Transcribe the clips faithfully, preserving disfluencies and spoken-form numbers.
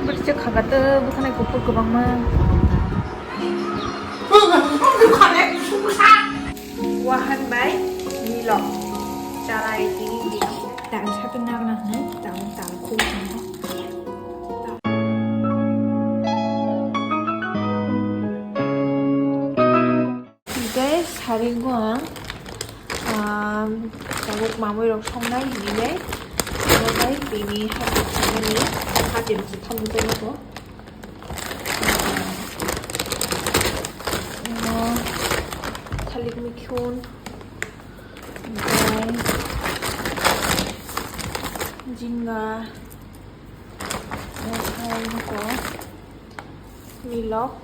Bwswk kha kha tw bwkhanai kuphur kwbangma. Wahan bai milok chara ai tini dino. Tal sapin nagna hwnwi tal tal khuk tongkha. Hingke saringo ang, um, tabuk mamui rok songnai hinwi bai, abo bai bini hati khainani hati rok se thangwi tongma ko. Ino thalik mikhun, hingke jinga, hingke milok,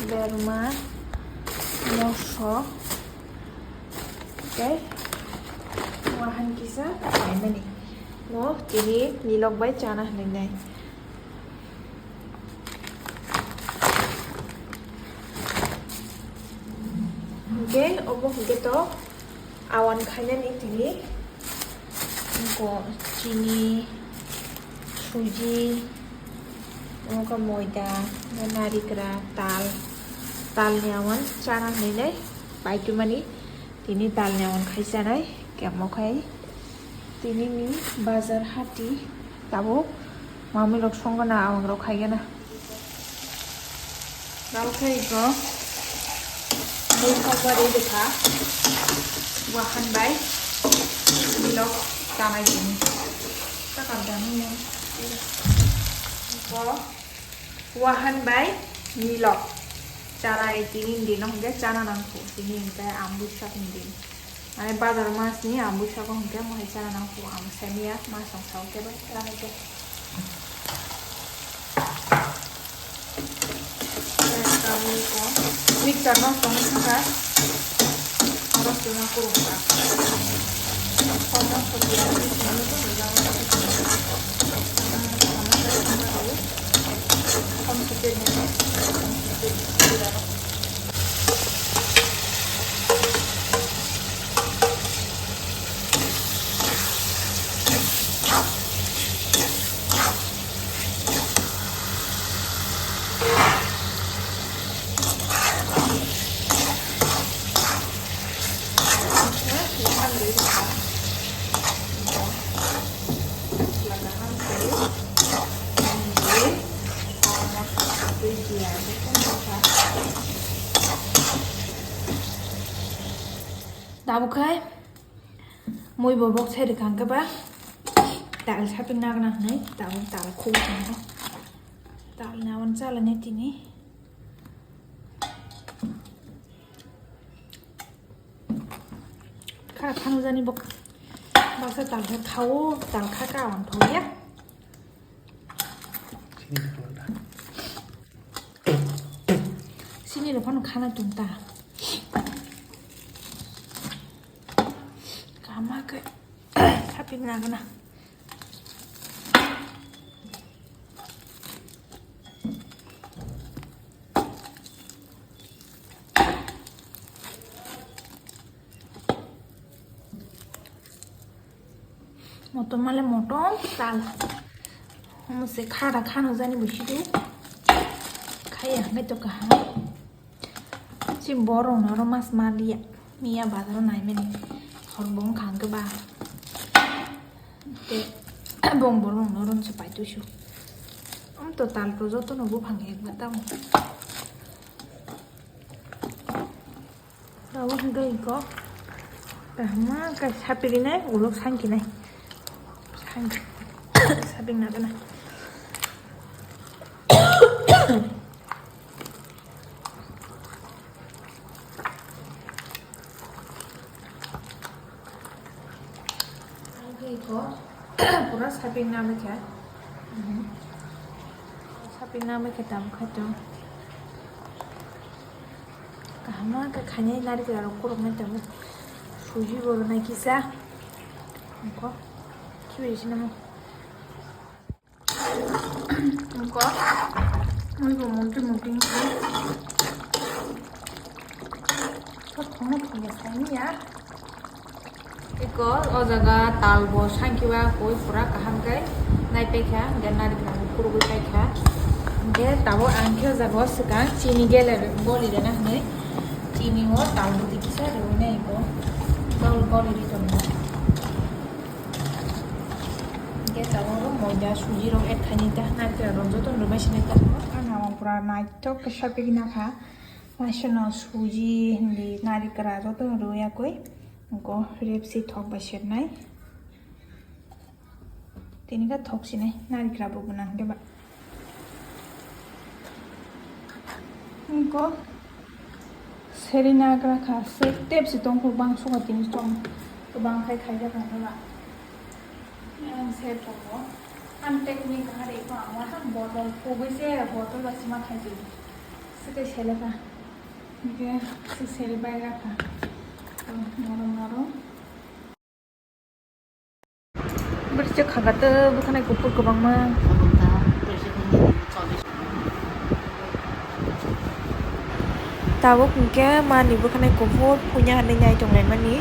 berma, moso, tei wahan kisa kaimani. Mo tini milok bai chana hinwi nai. Hingke obo hingke to awan khainani tini. Ko chini, suji, omo khe moida, narikra, tal, talni awan chana hinwi nai paitwmani. Tini talni awan khai chanai, kemo khai tini ni bazar hati tabuk mamui rok songna awan rok khaigena. Rao khe iko bui kokba ri rwkha. Wahan bai milok chanai tini. Takam dano mo. Iko wahan bai milok chanai tini dino hingke chana nangkho. Tini hingke ambuisa ni din. Mane bazar mas ni ambuisa ko hingke mo hai chana nangkho. Ang semiya mas rok sao kebo chana khe. Mixer no tong saka. Oro tuna kurung ka. Kono kopi ya, ini kono jangan kopi. Sama sama sama tahu. Kom sipir ni, kom sipir. Tabuk khai mui bo bok sai rwkha hwnkhe ba tal saping nagna hwnwi tabuk tal khuk tongkha. Tal ni awan chala ni tini. Kha khano jani bok baksa tal kha khao, tal kha ka awan thok ya. Sini rok phano khana tong ta. Kama khe saping nagna. Motom male motom tal. Omo se khada khano jani bo sidu. Khaya hwnkhe to kaham. Si borok no oro mas maliya. Miya bazar o naimani. Hor bong khang khe ba. Te bong borok no oro se pai tusu. Am to tal to joto no buphang ekbar tamo. Abo hwnkhe iko kahama khe sapirinai, uluk sankinai. Sanki-, saping nagana. Hwnkhe iko pura saping nagwi kha. Mhm. Saping nagwi kha tamo khaito. Kaham khe khainai narikra rok khoroknai tabuk. Suji bo rwnai kisa. Ongkho. Khibi risi namo. Ongkho. Mui bo mungti mungti wngkha. Thok thokno thokya saimanya. Eko o jaga tal bo sankiba koi pura kaham khe Nai paikha, hingke narikra bo kurugwi paikha. Hingke tabuk ang khe o jaga o swkang chini gele goli rwna hinwi chini o tambuti kisa rwui nai bo. Gol goli ri tongo. Hingke tabuk o moida suji rok add khainai ta narikra rok joto rwbai sinai ta. Ang hamya pura naithok khe sapikna kha. Naisano suji hindi narikra joto rwui yakwi. Hingke repsi thok bai sernai. Tini khe thok sinai narikra bo gwnang khe ba. Hingke serina gra kha se tep si tong kho bang suka tini chong kwbang khai khaijak nang khe ba. Ang se tongo. Ang technique hari ko ang wahan bottle khogwi se bottle ba sima khaijak. Sike seleka. Hingke se seri bai rakha. Noro noro. Bwrwi se kha kha tei bwkhanai kuphur kwbangma. Tabuk hwnkhe mani bwkhanai kuphur puina hinwi nai tonglaimani.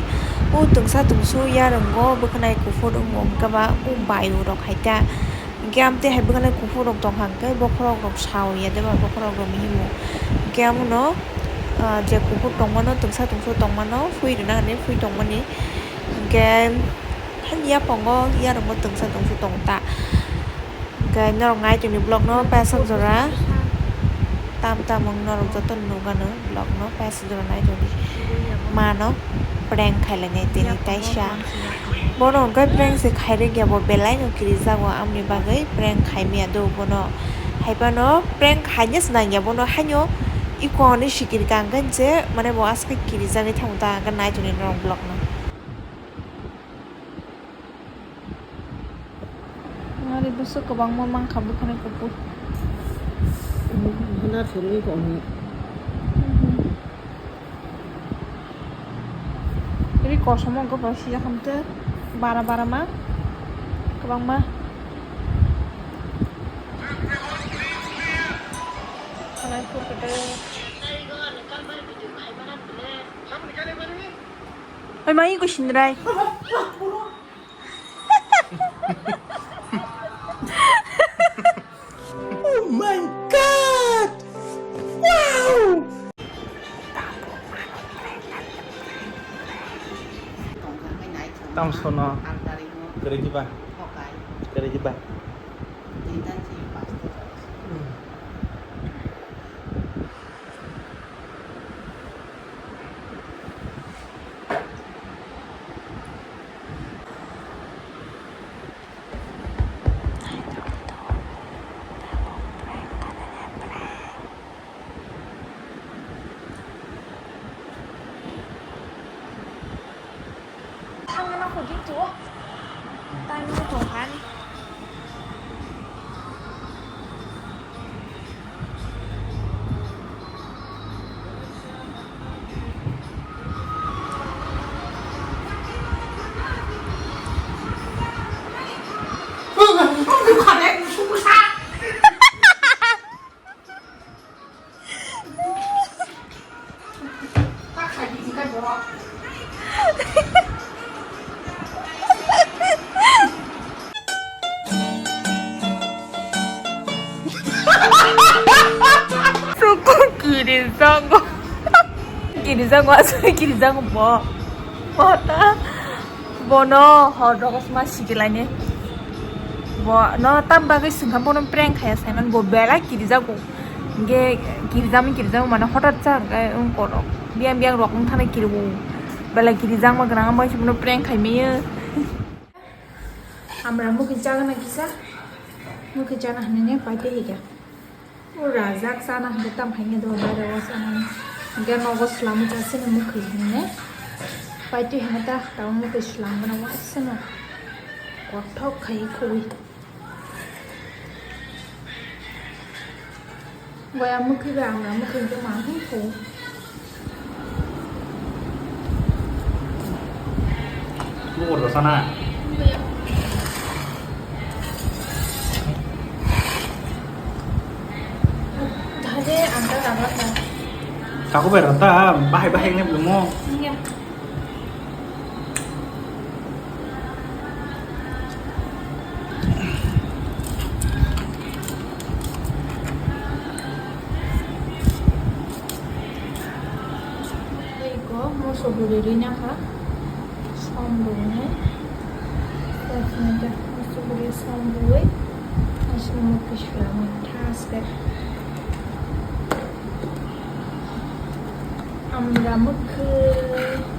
O twngsa tongsu yarwngo bwkhanai kuphur wngo hwnkhe ba o bayung rok hai ta. Hwnkhe amtwi hai bwkhanai kuphur rok tongkha hwnkhe bokhorok rok sao ya de ba bokhorok rok mihimo. Hwnkhe amono, ah, je kuphur tongmano twngsa tongsu tongmano phui rwna hinwi phui tongmani. Hwnkhe hani yaphongo yarwngbo twngsa tongsu tongo ta. Hwnkhe norok nai tongni vlog no paisok jora tam tam wng norok joto nukgano vlog no paisok jora nai tongdi. Mano prank khailani tini taisa. Bono hwnkhe prank se khairokya bo belai no kirijago amoni bagwi prank khaimaya do bono. Haibano prank khaina se nangya bono haino iko hinwi sikirka hwnkhe je mane bo aswk kirijagwi thango ta hwnkhe nai tongni norok vlog no. Ari bwswk kwbangma mankha bwkhani kuphur. Hwnna thwrwngwi tongo. Ri kosom wngkha bo sijak hamtwi bara bara ma kwbangma. Khwnai phurkhe tei. Oi ma iko sindrai. Oh my God! Wow! Tamo sono. Kwrwi diba? Kwrwi diba? Thangna kho di tu. Time no tong khan. Suku kirijago. Kirijago, asli kirijago bo. Bo ta. Bono hor rogo sma sikilaini. Bono tam bagwi swngkha bono prank khaya saiman bo belai kirijago. Hingke kirijami kirijami mane hotat sa hingke wngkorok. Biyang biyang rok wngthana kiriwo. Belai kirijakma gwnang bai se bono prank khaimaya. Amra mukhi chagana kisa. Mukhi chana hinine paite hika. O rajak chana hwnkhe tam haino do baire o chanani. Hwnkhe nogo swlamwi chasino mukhui hinwi. Paitwi hino ta tamo mukhui swlamgwna waisano kothok khai khogwi. Boya mukhui bai amra mukhui hwnkhe ma hwn kho. Bukur rw sana. Thade ang ta dabar ta. Kaku bai rata bahai bahai ne belum mo. Iya. Moso bwrwi rwina kha som rwnai. Moso bwrwi som rwwi aswk mukti swlamwi thaske amra mwkhwi.